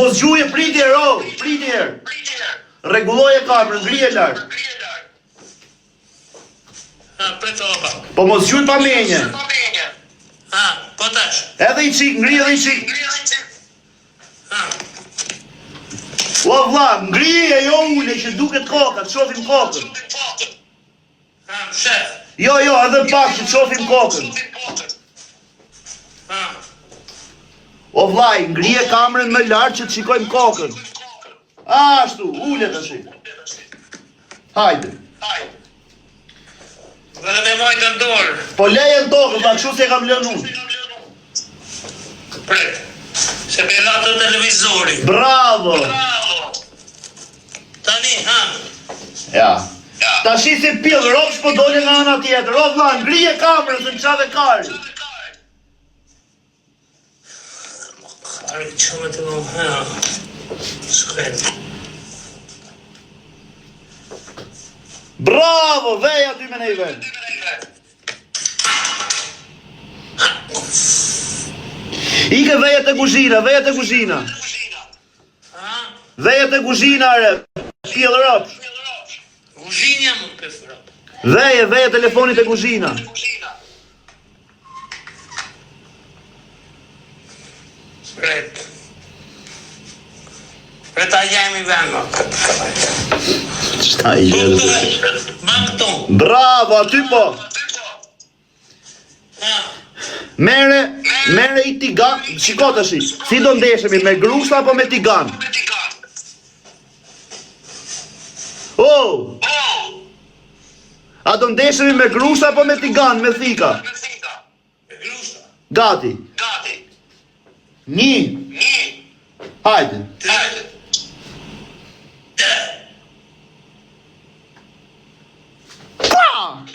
Mos gjuje priti herë, o, priti herë. Rregulloje kamerën, ngrije lart. Ha, prit opa. Po mos gjuj pa menje. Ha, po tash. Edhe i çik, ngri edhe i çik. Ha. O vlla, ngrije jo ule që duket koka, të shohim kokën. Ha, më shef. Jo, jo, edhe pak që të shohim kokën. Ha. O vllai, ngrije kamerën më lart që të shikojmë kokën. Ashtu, ule tash. Hajde. Dhe me majtë në dorë. Po leje në tokë, vlla, kështu si e kam lënë unë. Prit. Se pe la të televizori. Bravo! Tani, ha. Ja. Tashi si pill, ropsh po dole nga ana tjetër. O vlla, ngrije kamerën se më çave kari. Kari që me të më ha. Shkret. Bravo, vej aty me nej vend. Ike veje te kuzhina, veje te kuzhina. Veje te kuzhina, re. Pill ropsh. Kuzhinë jam unë pill rop. Veje, veje telefonit te kuzhina. Prit. Prit ta jemi vend më këtë këtë. Qëta i gjërë? Ma këtu. Bravo, aty po. Mere, mere i tigan, shiko tashi, si do ndeshemi, me grushta apo me tigan? Oh! A do ndeshemi me grushta apo me tigan, me thika? Gati. Një. Hajde. Pa!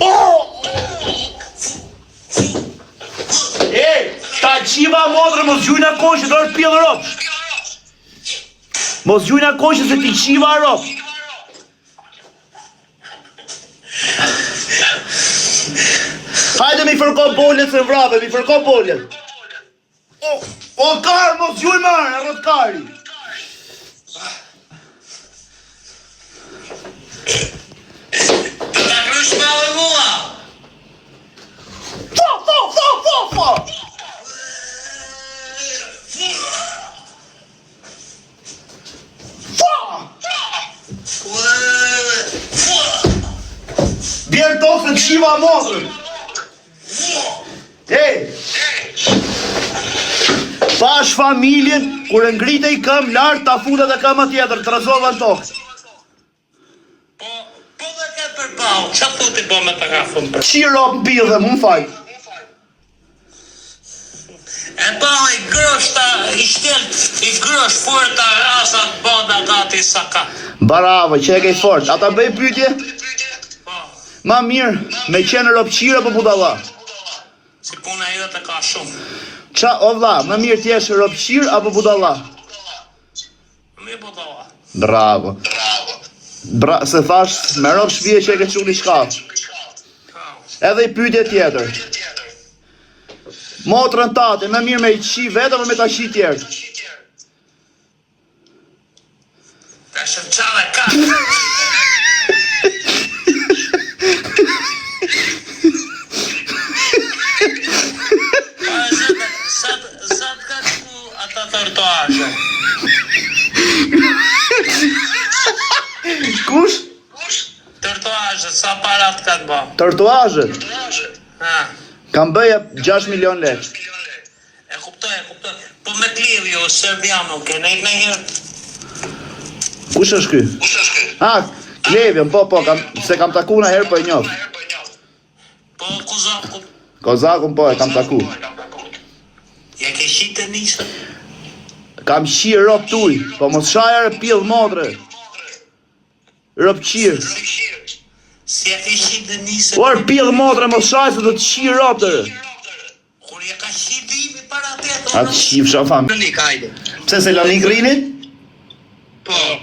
Oh! Ej, ta qiva motrë, mos gjujna koqe, do është pjellë ropsh. Mos gjujna koqe se ti qiva ropsh. Hajde mi fërko bolet se vrave, mi fërko bolet. O, o kar, mos gjuj marë, rrot kari. Të ta krysh ma dhe mua! Fo, fo, fo, fo, fo! Fo! Bjerë tokë se të qiva motrën. Ej! Pash familjen, kur e ngrite i këmbë lart, ta futa dhe këmba tjetër, të rrëzova në tokë. Po, po dhe ke përballë, ça thu ti bo me të rafën për? Qi rob mbi dhe mu faj. E pa i groshta, i shkel, i grosh fort ta rasa të banda gati sa ka. Bravo, që e ke fort. A ta bëj pyetje? Po, Ma mirë, me qenë robqir apo budalla? si puna jote ka shumë. Ça, o vlla, më mirë të jesh robqir apo budalla? Më budalla. Bravo. Bra, se thash, me rob shpije që e ke çu një shkaf. Edhe i pyetje tjetër. Motrën tate, më mirë me i qi vetë apo me ta qi tjerë? Ta shëmqave ka. Sa të ka shku ata tatuazhe? Kush? Tatuazhe, sa para të kanë ba? Tatuazhet. Ha. Kam bëja 6 milion lekë. E kuptoj, e kuptoj. Po me Klevio, Serbiano, ke ne në herë? Kush është ky? Ah, Klevion, po, po, kam, se kam taku në herë, po e njoh. Po Kozakun. Kozakun, po, e kam taku. Ja ke qitë të nisë? Kam qi rob tuj, po mos shaj re pjell motre. Robqir. Si ja ke qitë të nisë? Or pjell motre, mos shaj se do të qi rob të. Kur ja ka qitë imi para te, A të qifsha fam. Selanik, hajde. Pse Selanik rrini? Po.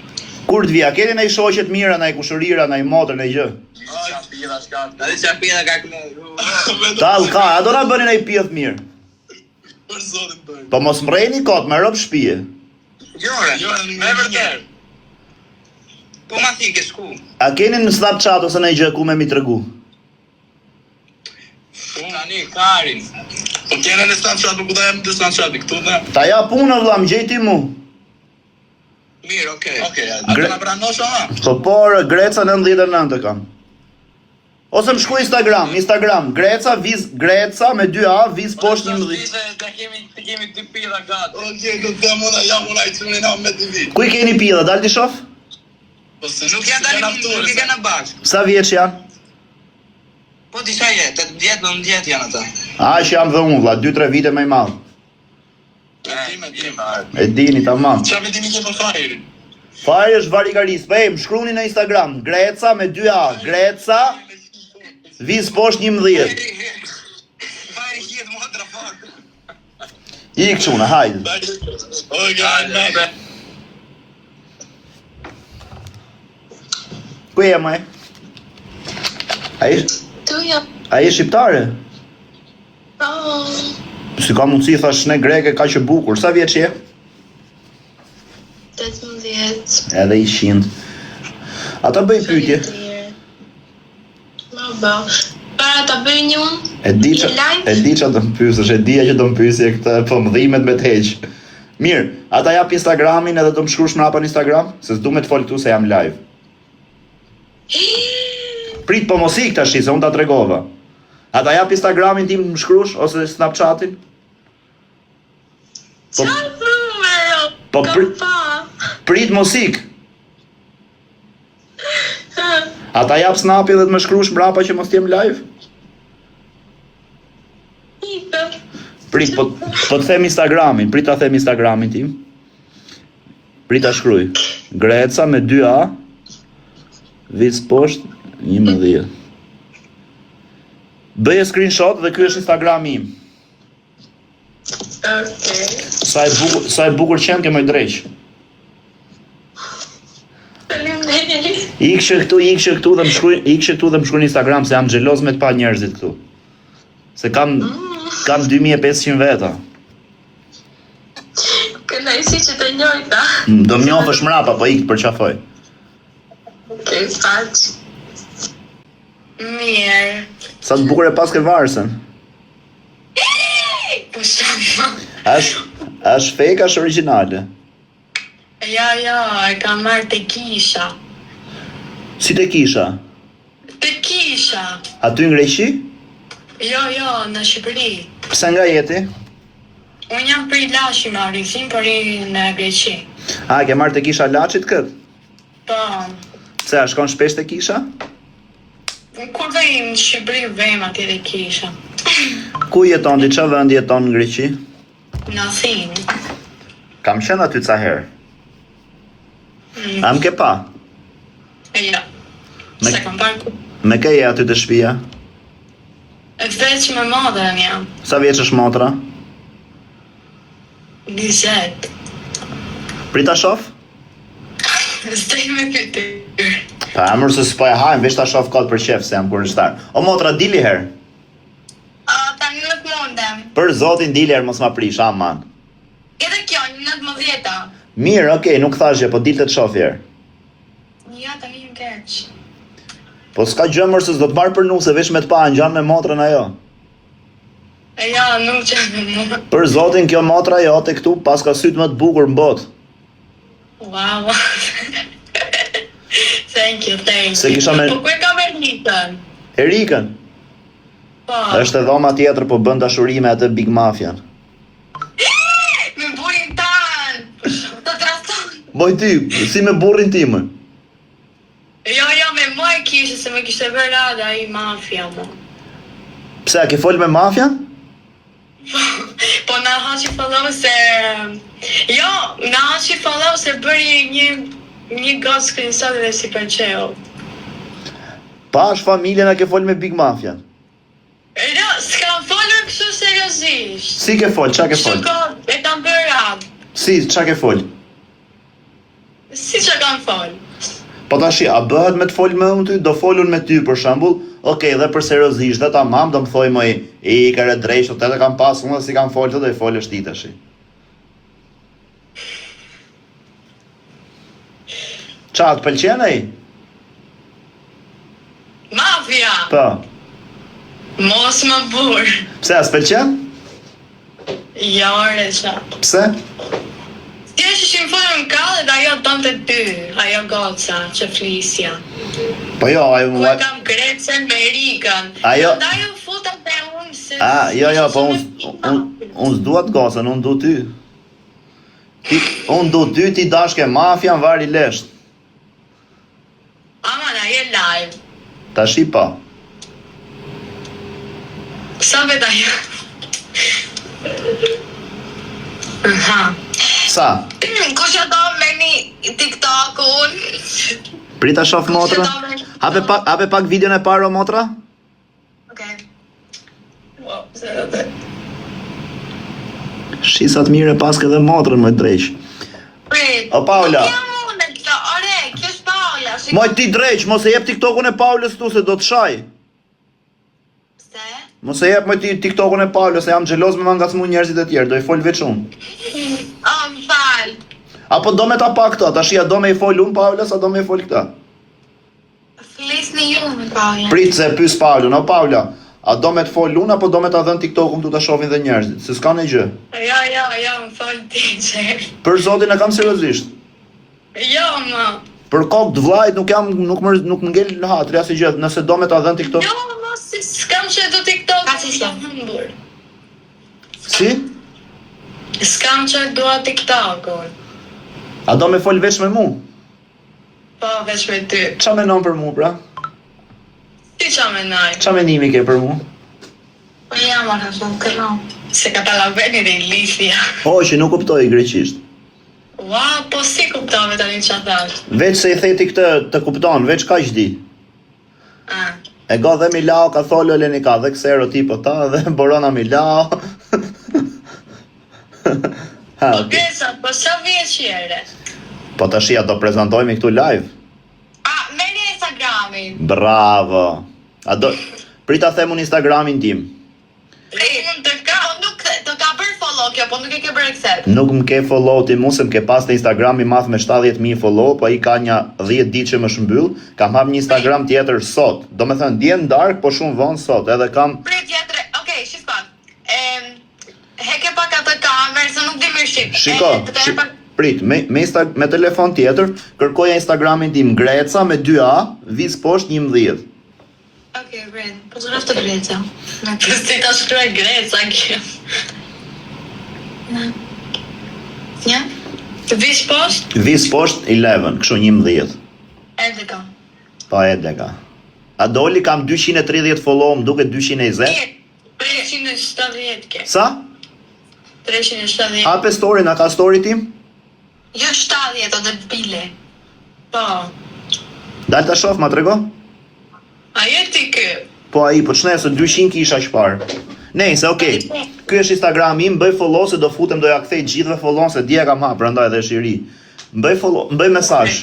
Kur të vija, keni naj shoqe të mira, naj kushërira, naj motër, naj gjë. Edhe çfarë pjella ka kënë. Tall ka, a do na bëni naj pjellë të mirë? Për zotin bëj. Po mos më rreni kot, me rob shpije. Jo, jo, me vërtet. Po ma thi ke shku. A keni në Snapchat ose naj gjë ku me mi tregu? Tani Karin. Po kena në Snapchat, nuk ta jap në Snapchat këtu dhe. Ta jap unë vlla, më gjej ti mu. Mirë, okay. Okej, a do na pranosh ama? Po por Greca 99 e kam. Ose më shkruaj Instagram, Instagram, Greca viz Greca me 2 A viz poshtë 11. Të kemi të kemi dy pilla gati. Okej, do të them unë jam unë ai çunin am me TV. Ku i keni pilla, dal ti shoh? Po se Nuk janë tani, nuk e kanë bashkë. Sa vjeç janë? Po disa je, 18, 19 janë ata. Aq jam dhe unë vlla, 2-3 vite më i madh. E dim, e dim. E dini tamam. Çfarë mendimi ke për Fairin? Fajri është varikaris. Po ej, më shkruani në Instagram, Greca me 2 A, Greca viz poshtë 11. Fajri hjet motra fort. Ik çuna, hajde. Okej, hajde. Ku je maj? A je, Tu jam. a je shqiptare? Po. Si ka mundësi, thash ne greke kaq e bukur. Sa vjeç je? 18. Edhe 100. Ata bëj pyetje. Ma bë. Para ta bëj një unë. E di që Një live? e di që do më pyesësh, e dija që do më pyesje këtë, po më dhimet me të heq. Mirë, ata jap Instagramin edhe do më shkruash mbrapa në Instagram, se s'du me të fol këtu se jam live. Prit po mos ik tash, se unë ta tregova. Ata jap Instagramin tim të më shkruash ose Snapchatin? Po- Çfarë numero? Po Kam prit- pa. Prit mos ik. Ata jap Snapin dhe të më shkruash mbrapa që mos të jem live? Ipë. Prit, po, po të them Instagramin, prit ta them Instagramin tim. Prit ta shkruaj. Greca me 2A viz poshtë 11. Bëje screenshot dhe ky është Instagrami im. Okej. Sa e bukur, sa e bukur qenë ke më dreq. Faleminderit. Ik që këtu, ik që këtu dhe më shkruaj, ik që këtu dhe më shkruaj në Instagram se jam xheloz me të pa njerëzit këtu. Se kam kam 2500 veta. Kënaqësi që të njojta. Do më njohësh mrapa, po ik të përqafoj. Okej, paç. Mirë. Sa të bukur e paske varsën. Po shumë. Është është fake, është origjinale. Ja, ja, e kam marrë te kisha. Si te kisha? Te kisha. Aty në Greqi? Jo, jo, në Shqipëri. Pse nga jeti? Unë jam prej Laçi me origjinë, por i në Greqi. A, ke marrë te kisha Laçit kët? Po, Pse, a shkon shpesh te kisha? kur vejmë në Shqipëri, vejmë atje te kisha. Ku jeton ti? Çfarë vendi jeton në Greqi? Në Athinë. Kam qenë aty ca herë. A më ke pa? E jo. Me- Se kam parë ku. Me ke je aty te shtëpia? E veç me motrën jam. Sa vjeç është motra? 20. Prit ta shoh? S'dej me fytyrë. Pa emër se s'po e hajm, veç ta shoh kot për qef se jam kurështar. O motra dili herë. A, tani nuk mundem. Për zotin dili herë mos ma prish, aman. Edhe kjo, 19-ta. Mirë, okej, nuk thash gjë, po dil të të shoh herë. Ja, tani jam keq. Po s'ka gjë mër se s'do të marr për nuse, veç me të pa ngjan me motrën ajo. E ja, nuk që me mua. Për zotin kjo motra jote këtu paska sytë më të bukur në botë. Wow. thank you, thank you. Se kisha me- Po ku e kam Ernikën? Erikën, Po. është e dhoma tjetër po bën dashuri me atë Big Mafian. Me burrin tan. Të traston. Boj ti, si me burrin tim. Jo, jo, me mua e kishte se më kishte bërë rada ai mafia mo. Pse a ke fol me mafian? Po na hashi follow se Jo, na hashi follow se bëri një një goc screenshot dhe si pëlqeu. Pash familjen a ke fol me Big Mafian. Jo, s'kam folur kështu seriozisht. Si ke fol, çka ke fol? Kështu ko, e kam bërë rad. Si, çka ke fol? Si që kam fol? Po tashi, a bëhet me të fol me unë ty? Do fol unë me ty për shembull, okej, dhe për seriozisht, dhe tamam, do më thoj moj, i kërë drejt, të edhe kam pas unë dhe si kam fol të do i folësh ti tashi. Ça, të pëlqen ai? Mafia! Po. Mos më burr. Pse, a s'pëlqen? Jo, re qa. Pse? Thjesht ishim folur në call dhe ajo donte ty, ajo goca që flisja. Po jo, ajo Ku e kam Grecën me Rikën. Ajo- Prandaj u futa te unë se A, jo, jo, po unë unë unë s'dua të gocën, unë du ty. Ti, unë du ty, ti dashke mafia në vari lesht. Aman, a je live. Tashi po. Sa veta je? Aha. Sa? Kush e do me një TikTok-un? Prita shof motrën. Hape pak, hape pak videon e parë o motra? Okej. Wow, se do të... Shi sa të mirë e paske dhe motrën më dreq. Prit. O, Paula. Nuk jam unë kjo, ore, kjo është Paula. Shiko. Moj ti dreq, mos e jep TikTokun e Paulës tu se do të shaj. Pse? Mos e jep më ti TikTokun e Paulës, se jam xheloz me ma ngacmu njerëzit e tjerë, do i fol veç unë. O, më fal. Apo do me ta pa këta, tash ja do me i fol unë Paulës, a do me i fol këta? Flisni ju me Paula. Prit se e pyes Paulën, o Paula, a do me të fol unë apo do me ta dhën TikTokun këtu ta shohin dhe njerëzit, se s'ka ndonjë gjë. Jo, jo, jo, më fal ti që. Për zotin e kam seriozisht. Jo, më. Për kokë të vllait nuk jam nuk më nuk më ngel në hatri asnjë gjë, nëse do me ta dhën TikTok. Jo, mos, s'kam që do TikTok. Ka si jam humbur. Si? S'kam që dua TikTokun. A do me fol veç me mu? Po, veç me ty. Ça menon për mu pra? Ti qa menoj? Ça menimi ke për mu? Po jam ora, shumë këllon. Se καταλαβαίνει ρε ηλίθεια. O, që nuk kuptoj greqisht. Ua, po si kuptove tani qa thash? Veç se i theti këtë të kupton, veç kaq di. Ah. E go dhe Milao ka tholo Lenika dhe ksero tipo ta dhe Borona Milao. ha, Po okay. Gresa, po sa vjeç je re? Po tash ja do prezantojmë këtu live. A, merri Instagramin. Bravo. A do Prita them unë Instagramin tim. Unë të ka, Po nuk të ka bërë follow kjo, po nuk e ke bërë accept. Nuk më ke follow ti mu se më ke pas te Instagrami i madh me 70.000 follow, po ai ka një 10 ditë që më shmbyll. Kam hap një Instagram tjetër sot. Do me thënë dje në darkë, po shumë vonë sot. Edhe kam Prit tjetër, okej, shif pak. Em, heke pak atë kamerë, se nuk di mirë shqip. Shiko, E, të shi, pak prit, me, me, Insta, me telefon tjetër, kërkoja Instagramin tim Greca me 2A, viz poshtë 11. Okej, prit. Po të rroftë Greca. Po si ta shkruaj Greca kjo. Na. Një? Të vish poshtë? Viz poshtë 11, kështu 11. Edhe ka. Po e deka. A doli kam 230 follow, më duket 220. Mirë. 370 ke. Sa? 370. Hape story, na ka story tim? Jo 70 o debile. Po. Dal ta shoh, ma trego? A je ti ky? Po ai, po ç'ne se 200 kisha që parë. Nejse, okej. Ky është Instagrami im, bëj follow se do futem do ja kthej gjithëve follow se dje e kam hap, prandaj edhe është i ri. Bëj follow, bëj mesazh.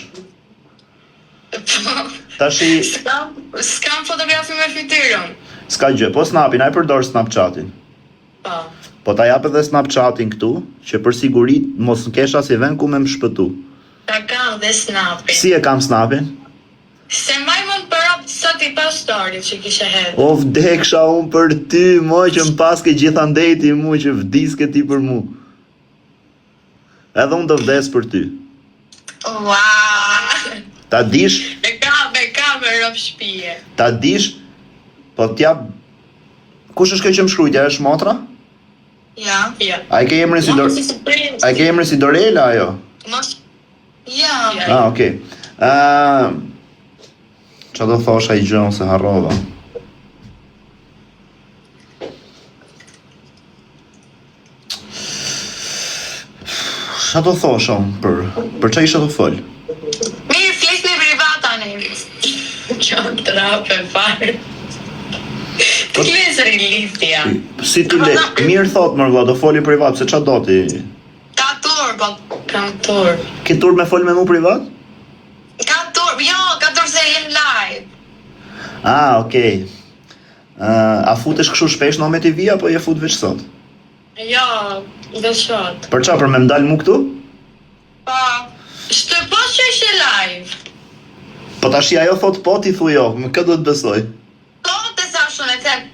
Po. Tashi S'kam, s'kam fotografi me fytyrën. s'ka gjë, po Snapin, ai përdor Snapchatin. Po. Po ta jap edhe Snapchatin këtu, që për siguri mos kesh asnjë vend ku me më shpëtu. Ta kam dhe Snapin. Si e kam Snapin? Se maj mend prap sot i pa story që kishe hedhur. O vdeksha unë për ty, moj që më paske gjithandej ti mu që vdiske ti për mu. Edhe unë do vdes për ty. Ua. Ta dish, Me ka, me ka me rob shtëpie. ta dish, po t'jap Kush është kjo që më shkruajtja, është motra? Ja. Jo. A i ke emrin si Dor... Si surprizë. A i ke emrin si Dorela ajo? Mos Ja. Ja. Ah, okej. Ëm Qa do thosha i gjë unë se harrova. Qa do thosha unë për për çfarë isha të fol? Mirë, flisni privat tani. Kjo trape fare. Po- Ti lesër i lidhja. Si ti le, mirë thot mër vlla, do foli privat, se qa do ti? Ka turp. turp, po. Kam turp. Ke turp me fol me mu privat? Kam turp, jo, kam turp se jem live. Ah, okej. Uh, a futesh kështu shpesh në Ome TV apo je fut veç sot? Jo, veç sot. Për ça, për me m'dal mu këtu? Po. Shtë po që ishte live. Po tash ajo thot po ti thu jo, më kë do të besoj? Po, të sa shumë e them.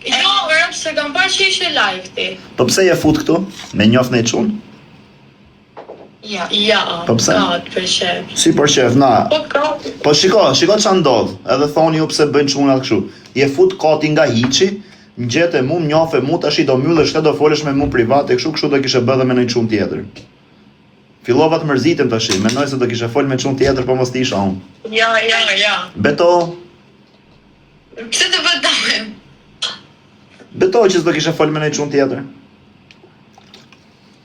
Jo, rëp se kam parë që ishte live ti. Po pse je fut këtu? Me njoft një çun? Jo. Jo. Po pse? Kot, për qef. Si për qef, na. Po kot. Po shiko, shiko ça ndodh. Edhe thoni ju pse bëjnë çunat kështu. Je fut koti nga hiçi, më gjete mu, më njofe mu, tash i do mbyllesh këtë do folësh me mu privat e kështu, kështu do kishe bë dhe me ndonjë çun tjetër. Fillova të mërzitem tash, mendoj se do kishe fol me çun tjetër, po mos të isha unë. Jo, jo, jo. Beto, Pse të betohem? beto që s'do kishe fol me ndonjë çun tjetër.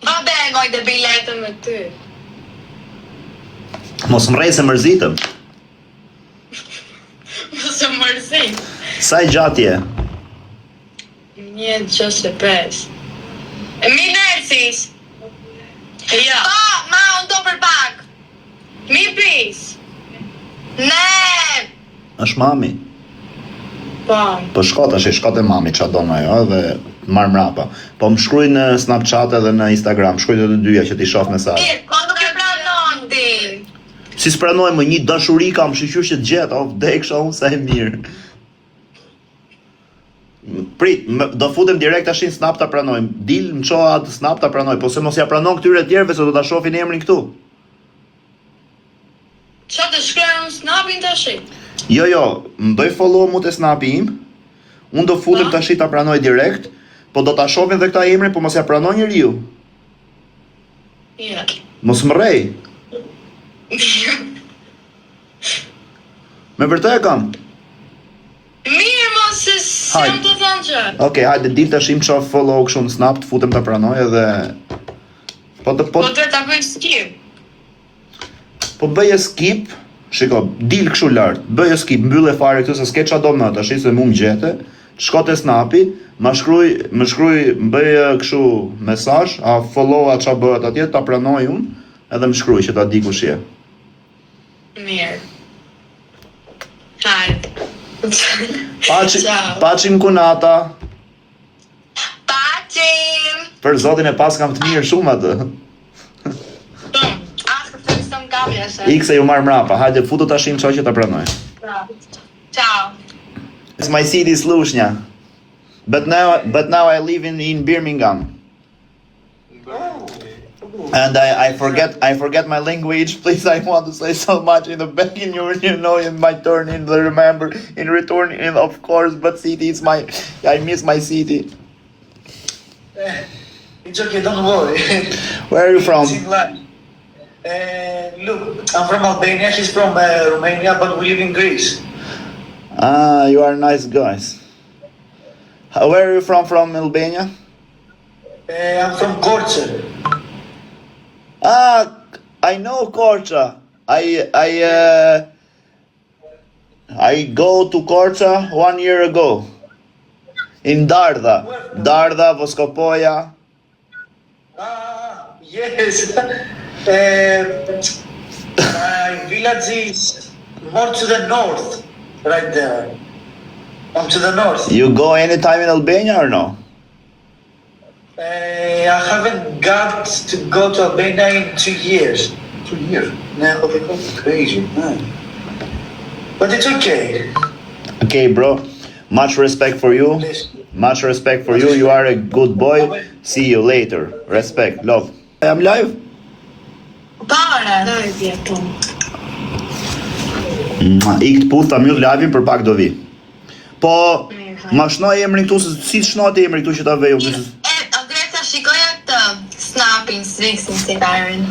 Va be, goj debile. Vetëm me ty. Mos më rrej se mërzitem. Mos e mërzit. Sa i gjatë je? 1.65. Mi nërsis. Jo. Po, ma, unë do për pak. Mi pris. Ne. Është mami. Po. Po shko tash, shko te mami ça don ajo edhe marr mrapa. Po më shkruaj në Snapchat edhe në Instagram, shkruaj të dyja që ti shoh mesazh. Mirë, po nuk e pranon ti. Si s'pranoj më një dashuri kam shyqyr që të gjeta, o vdeksha unë sa e mirë. Prit, më, do futem direkt tash në Snap ta pranojmë. Dil më ço atë Snap ta pranoj, po se mos ja pranon këtyre të tjerëve se do ta shohin emrin këtu. Qa të shkruaj unë snapin tash? Jo, jo, më bëj follow mu te Snapi im. Unë do futem Po. tash ta pranoj direkt, po do ta shohin dhe këta emrin, po mos ja pranon njeriu. Jo. Mos më rrej. Me vërtet e kam. Mirë, mos se Hajde. s'jam të thënë që. Okej, hajde dil tash im ço follow kështu në Snap, të futem ta pranoj edhe Po të po Po duhet ta bëj skip. po bëje skip. Shiko, dil kështu lart, bëje skip, mbylle fare këtë se s'ke ç'a do më tash se mu më gjete. Shko te Snapi, ma shkruaj, më shkruaj, më bëj eh, kështu mesazh, a follow a ç'a bëhet atje, ta pranoj unë, edhe më shkruaj që ta di kush je. Mirë. Hajde. Paçi, Ciao. paçim kunata. Paçim. Për zotin e pas kam të mirë shumë atë. Ah, të s'm kapja se. Ik se ju marr mrapa. Hajde futu tash im ço që ta pranoj. Ciao. It's my city is Lushnja. But now but now I live in in Birmingham. And I, I forget I forget my language. Please, I want to say so much in the back in your you know in my turn in the remember in return in of course. But city is my I miss my city. It's okay, don't worry. Where are you from? It's in life. Uh, look, I'm from Albania, he's from uh, Romania, but we live in Greece. Ah, you are nice guys. Where are you from? From Albania? Uh, I'm from Korçë. Ah, I know Korça. I I uh, I go to Korça one year ago. In Dardha, Dardha, Voskopoja. Ah, yes. uh, my village is more to the north, right there. I'm to the north. You go anytime in Albania or no? Uh, I haven't got to go to Albania in 2 years. 2 years. No. Crazy, man. But it's okay. Okay, bro. Much respect for you. Please. Much respect for you. You are a good boy. See you later. Respect, love. I am live. Pare. Live jeton. Mua, Ik të puth ta mbyll live-in për pak do vi. Po, ma shnoj emrin këtu se si të shnohet emri këtu që ta vej unë. E, Andresa, shikoja këtë Snapin, Strixin, si ka emrin.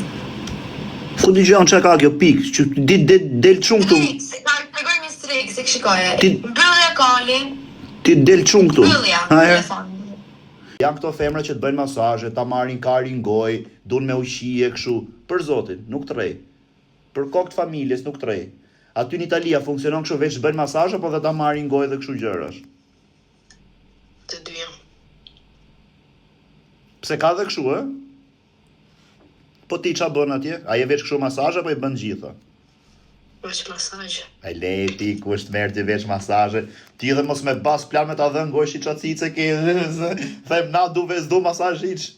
Ku dëgjon çka ka kjo pikë? Që di del del çun këtu. Strix, ka tregoj një Strix, e shikoje. Ti- Mbyllja kolin, Ti del çun këtu. mbyllja Ha, e? telefon. Janë këto femra që të bëjnë masazhe, ta marrin karin goj, duan me ushqie kështu. Për zotin, nuk të rrej. Për kokë të familjes nuk të rrej. Aty në Italia funksionon kështu veç bëjnë masazhe, po dhe ta marrin gojë dhe kështu gjërash. Të dyja. Pse ka dhe kështu, ë? Po ti ça bën atje? A je veç kështu masazhe apo i bën gjitha? Veç masazhe. Ai le ti kush të merr ti veç masazhe. Ti edhe mos me bas plan me ta dhënë gojë shi ça cice ke. Them na du veç du masazh hiç.